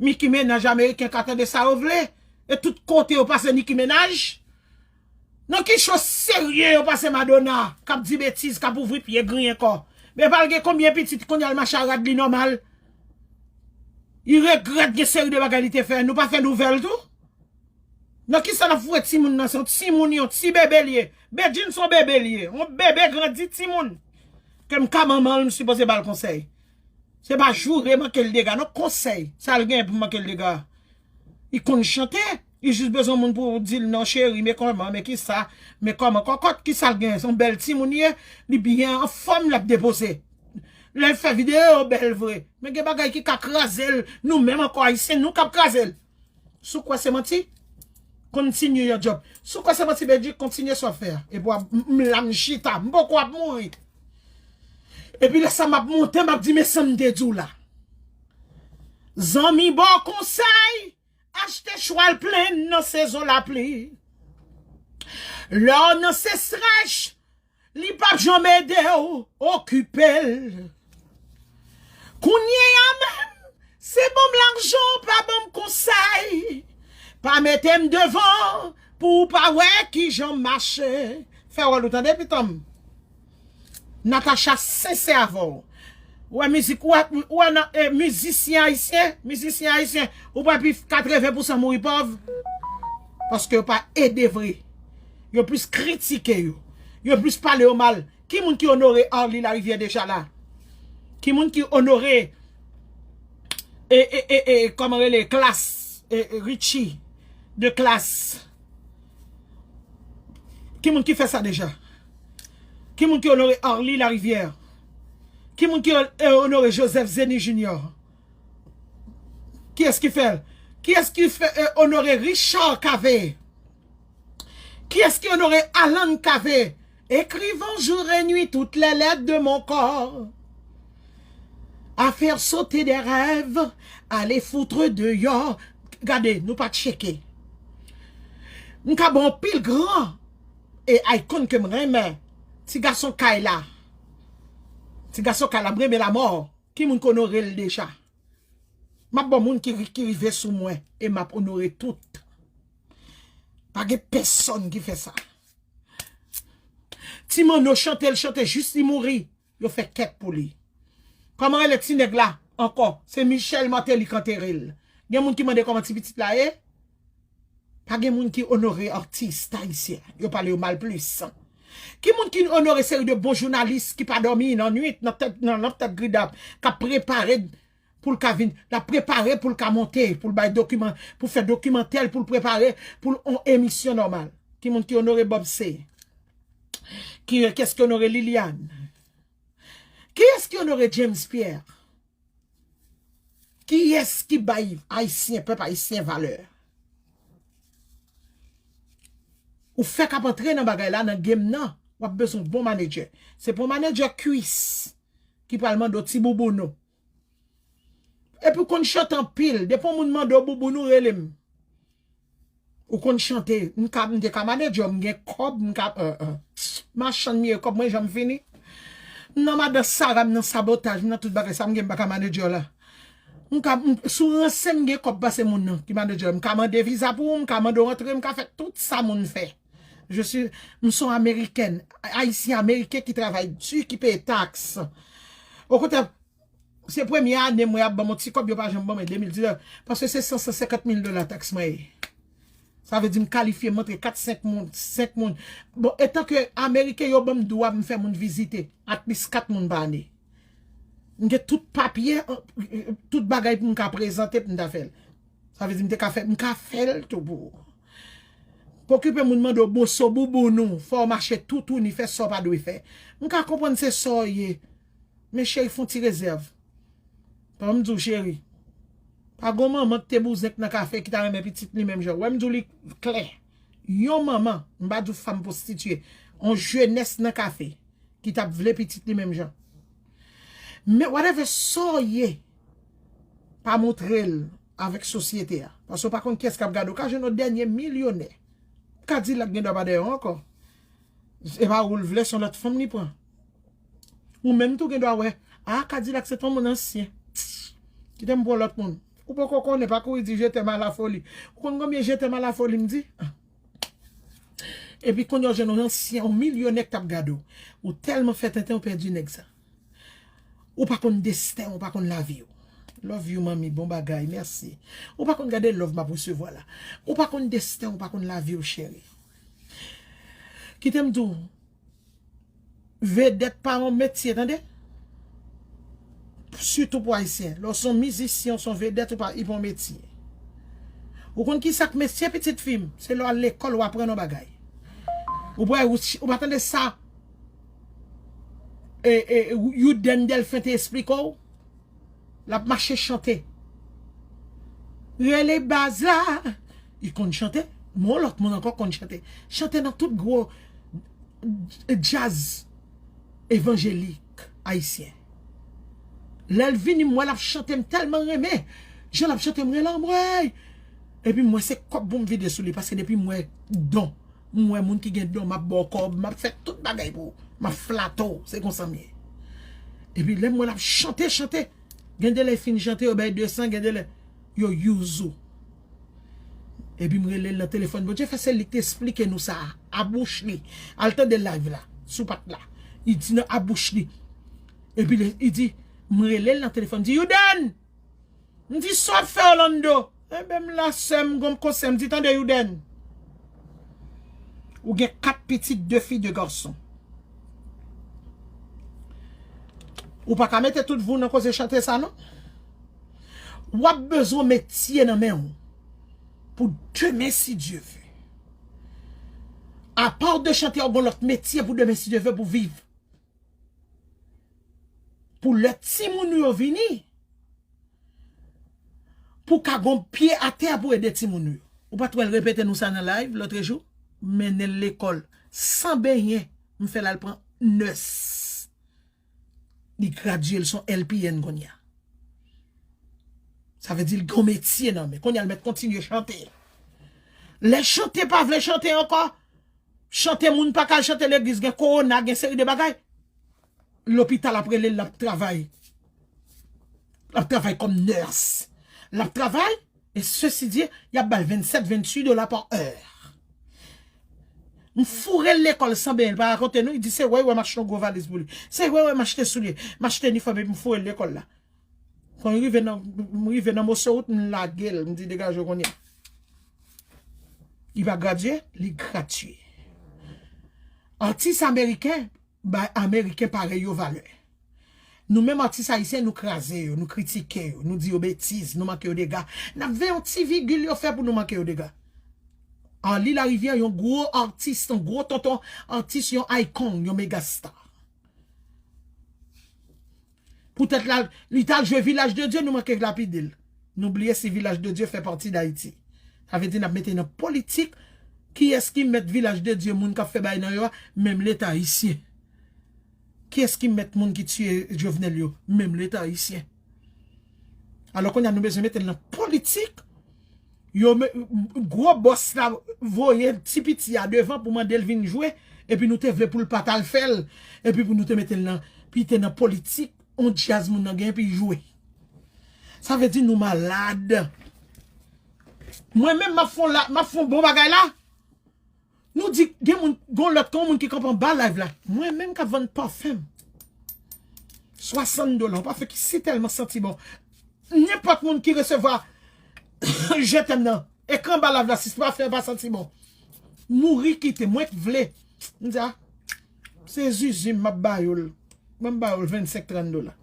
Nicki Minaj ameriken ka tande sa yo vle. E tout kote yo pase Nicki Minaj. Nan ki cho serye yo pase Madonna, k ap di betiz, k ap ouvri pye griyen kò. Men pa l gen konbyen pitit kounye a l mache a rad li nòmal. Li regrèt gen seri de bagay li te fè. Nou pa fè nouvèl tou? Nan kisa n ap foure timoun nan? Se yon timoun, yon ti bebe l ye. Bedjine se yon bebe l ye. Yon bebe grandi timoun. Ke m ka manman l, m sipoze ba l konsèy. Se pa joure manke l dega, non, konsèy. Sa l gen pou manke l dega? Li konn chante. Li jis bezwen moun pou di l, non, cheri, men kòman, men kisa, men kòman kòkòt, kisa l gen? Se yon bèl timoun ye. Li byen anfòm, l ap depoze. Lè l fè videyo, bèl vre. Men gen bagay ki ka kraze l. Nou menm ankò ayisyen, nou k ap kraze l. Si w kwè se manti, kontinye your job. Si w kwè se manti, Bedjine, kontinye sa w ap fè a. Epi w ap, m, m la, m chita, m poko ap mouri. Epi lè sa m ap monte, m ap di, men sa m te di w la. Zanmi, ba w konsèy, achte chwal plenn nan sezon lapli. Lè w nan sesrèch, li p ap janm ede w, okipe l. Kounye a menm, se ban m lajan, pa ban m konsèy. Pa mete m devan pou w pa wè kijan m mache. Fè wòl ou tande, pitan m. Natacha sensè avè w. Ou wè mizik, ou wè, ou wè nan, eh, mizisyen ayisyen, mizisyen ayisyen, ou wè pi katreven pousan mouri pòv. Paske yo pa ede vre. Yo plis kritike yo. Yo plis pale yo mal. Ki moun ki onore Arly Larivière deja la? Ki moun ki onore, e, e, e, e, kòman rele, Klass, e, e, Richie de Klass? Ki moun ki fè sa deja? Ki moun ki onore Arly Larivière? Ki moun ki on-, e, onore Joseph Zeny Junior? Kiyès ki fè l? Kiyès ki fè, e, onore Richard Cavé? Kiyès ki onore Alan Cavé? Écrivant jour et nuit toutes les lettres de mon corps. À faire sauter des rêves, aller foutre dehors. Gade, nou pa tcheke. M ka ba w anpil gran e icon ke m renmen. Ti gason kay la. Ti gason kay la, m renmen l amò. Ki moun k onore l deja? M ap ba w moun ki, ki rive sou mwen e m ap onore tout. Pa gen pèsonn ki fè sa. Ti Manno chante, l chante jis li mouri. Yo fè kèk pou li. Kòman rele ti nèg la ankò? Se Michel Martelly k antere l. Gen moun ki mande kòman ti pitit la ye? Pa gen moun ki onore atis ayisyen. Yo pale yo mal plis. Ki moun ki onore seri de bon jounalis ki pa dòmi nan nwit, nan tèt, nan, nan tèt gridap, k ap prepare pou l ka vin, l ap prepare pou l ka monte, pou l bay dokiman, pou fè dokimantè l, pou l prepare pou l on emisyon nòmal. Ki moun ki onore Bob C? Ki, kiyès ki onore Liliane? Kiyès ki onore James Pierre? Kiyès ki bay ayisyen, pèp ayisyen valè? Ou fèk ap antre nan bagay la, nan game nan, w ap bezwen bon manedjè. Se pa yon manedjè kwis ki pral mande w ti bouboun ou. Epi w konn chante anpil. Depi yon moun mande w bouboun ou, rele m. Ou konn chante. M ka, m te ka manedjè w, m gen kòb, m ka, euh, euh. Machann m ye, kòb mwen janm fini. M nan madan Sara, m nan sabotaj, m nan tout bagay sa, m gen m pa ka manedjè w la. M ka, m, sou ranse m gen kòb pase moun nan ki manager. M ka mande viza pou ou, m ka mande w antre, m ka fè tout sa moun fè. Je suis, m son amerikèn, ayisyen ameriken ki travay di, ki peye taks. Okontrè, se premye ane mwen ap ban m yon ti kòb, yo pa janm ban mwen de mil diznèf, paske se san, san senkant mil dola taks mwen ye. Sa vle di m kalifye, m antre kat, senk moun, senk moun. Bon, etan ke ameriken yo ban m dwa m fè moun vizite, at least kat moun pa ane. M gen tout papye, tout bagay pou m ka prezante pou m ta fè l. Sa vle di m te ka fè, m ka fè l tou pou ou. Pa okipe moun mande w boso bouboun ou, fè w mache toutouni, fè sa w pa dwe fè. M ka konprann se sa w ye. Men cheri, fè yon ti rezèv. Ban m di w, cheri. Pa gon manman ki te bouzen k nan kafe ki ta renmen pitit li menm jan. Wè m di w li klè. Yon manman, m pa di w fanm pwostitiye. Yon jenès nan kafe ki t ap vle pitit li menm jan. Men whatever sa w ye, pa montre l avèk sosyete a. Paske w pa konn kiyès k ap gade w. Ou ka jwenn yon dènye milyonè. Kadilak gen dwa pa dèyè w ankò. E pa ou l vle, se yon lòt fanm li pran. Ou menm tou gen dwa wè, a, Kadilak se t on moun ansyen. Kite m pran lòt moun. Ou poko konnen, pa kouri di je t'aime à la folie. Ou konn konbyen je t'aime à la folie m di? Epi kounye a w jwenn yon ansyen, yon milyonè k t ap gade w. Ou tèlman fè tenten, ou pèdi nèg sa. Ou pa konn desten, ou pa konn lavi w. Love you, manmi, bon bagay, mèsi. Ou pa konn gade love m ap resevwa la. Ou pa konn desten, ou pa konn lavi w, cheri. Kite m di w, vedèt pa yon metye, tande? Sitou pou ayisyen. Lè w se yon mizisyen, w se yon vedèt, ou pa, li pa yon metye. Ou konn ki sa k metye, pitit fi m? Se lè w al lekòl, w aprann yon bagay. Ou pa, ou, ou pa tande sa? E, e, Youden Delphin te esplike w? L ap mache chante. Rele baz la. Li konn chante. Men yon lòt moun ankò konn chante. Chante nan tout gwo djaz evanjelik ayisyen. Lè l vini, m wè l ap chante, m tèlman renmen jan l ap chante, m rele anmwey. Epi m wè se kòb pou m vide sou li, paske depi m wè don, m wè moun ki gen don, m ap ba w kòb, m ap fè tout bagay pou ou. M ap flate w, se konsa m ye. Epi lè m wè l ap chante, chante, gen de lè l fin chante, yo bay de san, gen de lè yo use ou. Epi m rele l nan telefòn. Bondye fè se li ki te esplike nou sa a, a bouch li. Al tande live la, sou pat la. Li di nan a bouch li. Epi li, li di, m rele l nan telefòn, m di, Youden! M di, sa w ap fè Orlando? Enben, m la, sè m, gon konsèy, m di, tande, Youden. Ou gen kat pitit, de fi, de gason. Ou pa ka mete tout vi w nan koze chante sa, non. W ap bezwen metye nan men w. Pou demen, si Dye ve. Apa w de chante, w gon lòt metye pou demen, si Dye ve, pou viv. Pou lè timoun ou yo vini, pou ka gon pye atè pou ede timoun ou yo. Ou pa t wè l repete nou sa nan live lòtrejou? Mennen l lekòl san benyen, m fè l al pran nès. Li gradye, l se yon L P N kounye a. Sa vle di l gen yon metye nan men. Kounye a l mèt kontinye chante. Lè chante pa vle chante ankò, chante moun pa ka al chante legliz, gen kowona, gen seri de bagay. Lopital ap rele l, l ap travay. L ap travay kòm nèrs. L ap travay, e sesi di, y ap ba l vennsèt, venntuit dola pa è. M foure l lekòl san benyen, l pa rakonte nou, li di se wè, wè m achte yon gwo valiz pou li. Se wè, wè m achte soulye, m achte inifòm, epi m foure l lekòl la. Kan m rive nan, m rive nan moso wout, m lage l, m di degaje w kounye a. Li pa gradye, li gratye. Atis ameriken, bay ameriken parèy yo valè. Nou menm atis ayisyen, nou kraze yo, nou kritike yo, nou di yo betiz, nou manke yo dega. N ap veye yon ti vigil yo fè pou nou manke yo dega. Arly Larivière, yon gwo atis, yon gwo tonton atis, yon icon, yon megastar. Poutèt la, li t al jwe Vilaj de Dye, nou manke lapide l. Nou bliye si Vilaj de Dye fè pati d Ayiti. Sa vle di n ap mete nan politik, kiyès ki mèt Vilaj de Dye, moun k ap fè bagay nan yo a, menm Leta ayisyen. Kiyès ki mèt moun ki tiye Jovenel yo, menm Leta ayisyen. Alò kounye a nou bezwen mete l nan politik. Yo, gwo bòs la voye ti piti a devan pou mande l vin jwe, epi nou te vle pou l pa t al fè l, epi pou nou te mete l nan, pou l te nan politik, yon djaz moun nan gen epi jwe. Sa vle di nou malad. Mwen menm m ap fè yon la, m ap fè yon bon bagay la. Nou di gen moun, gon lòt kon moun ki kanpe anba live la. Mwen menm k ap vann pafen. Swasant dola, yon pafen ki si tèlman santi bon. Nenpòt moun ki resevwa je t'aime nan, e k anba live la, si pafen an pa santi bon, mouri kite, mwen k vle. M di a, se zuzu m ap ba yo l. Mwen m ba yo l vennsenk, trant dola.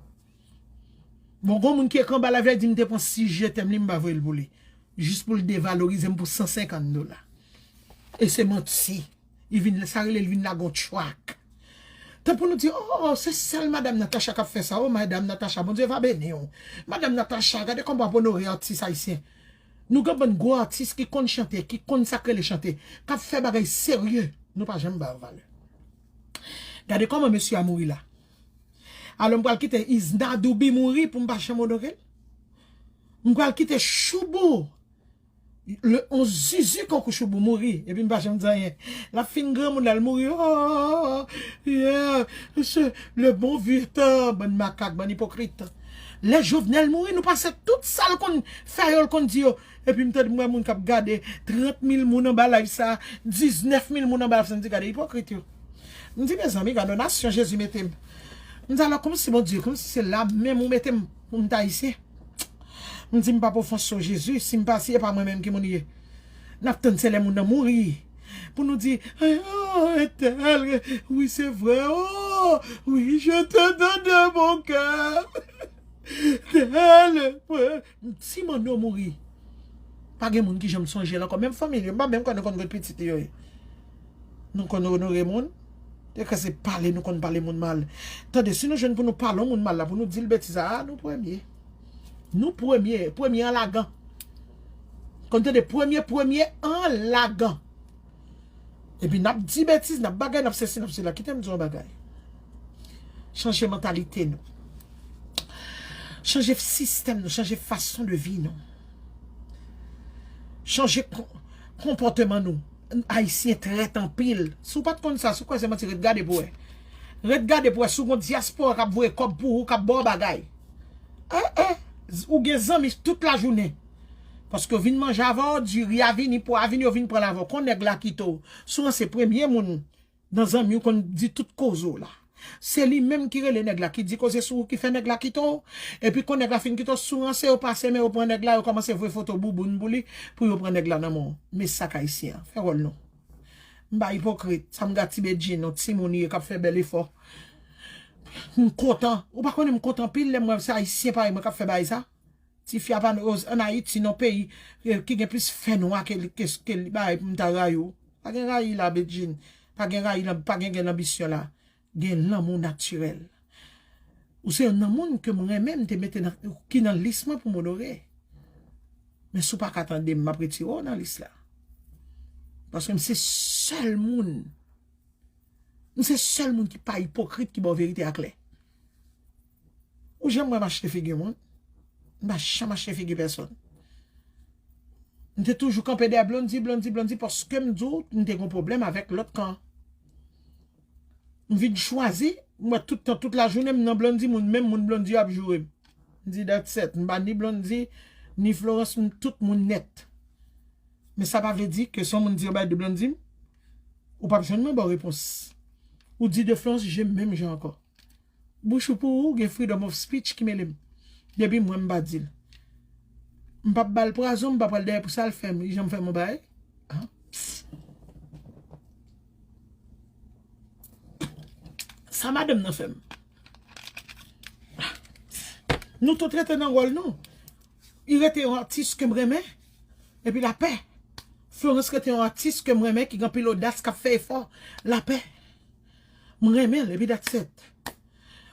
Bon, gon moun ki ekri anba live la, li di m te pran sis je t'aime li, m pa voye l pou li. Jis pou l devalorize m pou san senkant dola. E se manti. Li vin, sa rele l vin lage yon track. Tanpri nou di, oh, se sèl Madam Natacha k ap fè sa. Oh, Madam Natacha, Bondye va beni w. Madam Natacha, gade kòman w ap onore atis ayisyen. Nou gen bann gwo atis ki konn chante, ki konn sa k rele chante, k ap fè bagay serye. Nou pa janm ba yo valè. Gade kòman mesye a mouri la. Alò, m pral kite Isna Doubi mouri pou m pa janm onore l. M pral kite Choubou, le, on zuzu kankou Choubou mouri, epi m pa janm di anyen. L ap fin granmoun la, l mouri. Oh, yeah, se le bon vieux temps, bann makak, bann ipokrit. Lè Jovenel mouri, nou pase tout sa l konn fè yo, l konn di yo. Epi m tande m wè moun k ap gade, trant mil moun anba live sa, diznèf mil moun anba live sa, m di gade ipokrit yo. M di mezanmi, gade yon nasyon Jezi mete m. M di alò kòmsi Bondye, kòmsi se la menm ou mete m pou m t ayisyen. M di m p ap ofanse w Jezi, si m pa si e pa mwen menm ki moun ye. N ap tann se lè moun nan mouri pou nou di, ay, oh, entèl, wi se vre, oh, wi je te donne de mon cœur. Tèl, ti manno mouri. Pa gen moun ki janm sonje l ankò. Menm fanmi l yo, m pa menm kwè nou konn konn pitit li yo ye. Nou konn onore moun. Te kre se pale, nou konn pale moun mal. Tande, si nou jwenn pou nou pale yon moun mal la, pou nou di l betiz, a, nou premye. Nou premye, premye an lagan. Konn tande, premye, premye an lagan. Epi n ap di betiz, n ap bagay, n ap sesi, n ap sela. Kite m di yon bagay. Chanje mantalite nou. Chanje sistèm nou, chanje fason de vi nou. Chanje kon-, konpòteman nou. Ayisyen trèt anpil. Si w pa t konn sa, si w kwè se manti, ret gade pou wè. Ret gade pou wè si w gon dyaspora k ap voye kòb pou ou, k ap ba w bagay. Eh, eh, ou gen zanmi tout lajounen. Paske yo vin manje avè w, diri a vini, pwa a vini, yo vin pran l avè w. Kon nèg la kite w. Souvan se premye moun nan zanmi w konn di tout koze w la. Se li menm ki rele nèg la, ki di koze sou ou, ki fè nèg la kite w. Epi kon nèg la fin kite w, souvan se yo pase men yo pran nèg la, yo kòmanse voye foto bouboun pou li, pou yo pran nèg la nan men w. Men sa k ayisyen an, fè wòl nou. M pa ipokrit, sa m gade ti Bedjine, yon timoun ye k ap fè bèl efò. M kontan. Ou pa konnen m kontan anpil lè m wè se ayisyen parèy mwen k ap fè bagay sa. Tifi a pa ann Ayiti, nan peyi, eh, ki gen plis fè nwa ke, ke, ke li bay pou m ta rayi w. Pa gen rayi la, Bedjine. Pa gen rayi la, pa gen, gen lanbisyon la. Gen lanmou natirèl. Ou se youn nan moun ke m renmen, m te mete nan, ki nan lis mwen pou m onore. Men si w pa ka tande m, m ap retire w nan lis la. Paske m se sèl moun M se sèl moun ki pa ipokrit ki ba w verite a klè. Ou janm wè m achte figi moun? M pa janm achte figi pèsonn. M te toujou kanpe dèyè Blondy, Blondy, Blondy, paske m di w, m te gon pwoblèm avèk lòt kan. M vin chwazi, m wè tout tan, tout lajounen, m nan Blondy, moun, menm moun Blondy yo ap joure m. M di, that's it. M pa ni Blondy, ni Florence, m tout moun nèt. Men sa pa vle di ke si yon moun di yon bagay de Blondy, ou p ap jwenn mwen ba w repons. Ou di de Florence, je menm jan ankò. Bouch ou pou ou, gen freedom of speech ki mele m. Depi mwen m pa di l. M p ap ba l pwazon, m pa pral dèyè pou sa l fè m. Li janm fè m yon bagay. An? Sa madanm nan fè m. Nou tout rete nan wòl nou. Li rete yon atis ke m renmen. Epi lapè. Florence rete yon atis ke m renmen, ki gen anpil odas, k ap fè efò. Lapè. M renmen l, epi that's it.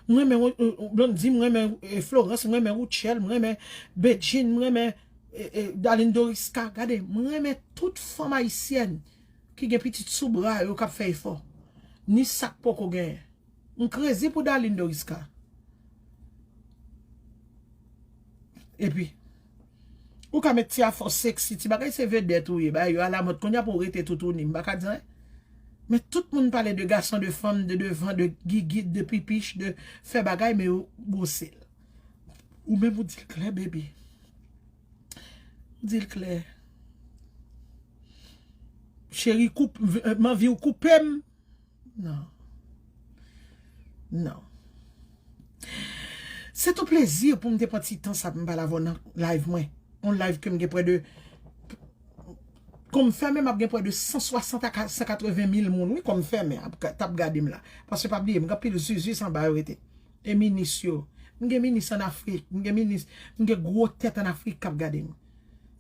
M renmen, euh, euh, Blondy, m renmen, euh, Florence, m renmen Rutshelle, m renmen Bedjine, m renmen, euh, euh, Darline Dorisca. Gade, m renmen tout fanm ayisyèn ki gen pitit sou bra yo k ap fè efò. Ni sa k poko genyen. M krezi pou Darline Dorisca. Epi, ou ka met ti afò seksi, ti bagay se vedèt ou ye, bagay yo alamòd. Kounye a pou w rete toutouni, m pa ka di anyen. Men tout moun pale de gason, de fanm, de devan, de gigit, de pipich, de fè bagay, men yo bwose l. Ou menm ou di l klè, baby. Di l klè. Cheri, koup, m anvi w koupe m. Non. Non. Se tou plezi pou m te pran ti tan sa pou m pale avè w nan live mwen. Yon live ke m gen prè de, kon m fèmen, m ap gen prè de san swasant a san katreven mil moun, wi, kon m fèmen, ap, t ap gade m la. Paske pa bliye, m gen pil zuzu anba yo rete. E minis yo. M gen minis an Afrik, m gen minis, m gen gwo tèt an Afrik k ap gade m.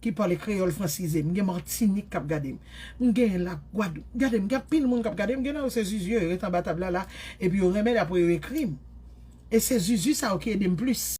Ki pale kreyòl fransize, m gen Matinik k ap gade m. M gen la Gwadloup, gade m, gen pil moun k ap gade m, gen nan yo se zuzu yo, yo ret anba tab la la, epi yo renmen l, apre yo ekri m. E se zuzu sa yo ki ede m plis.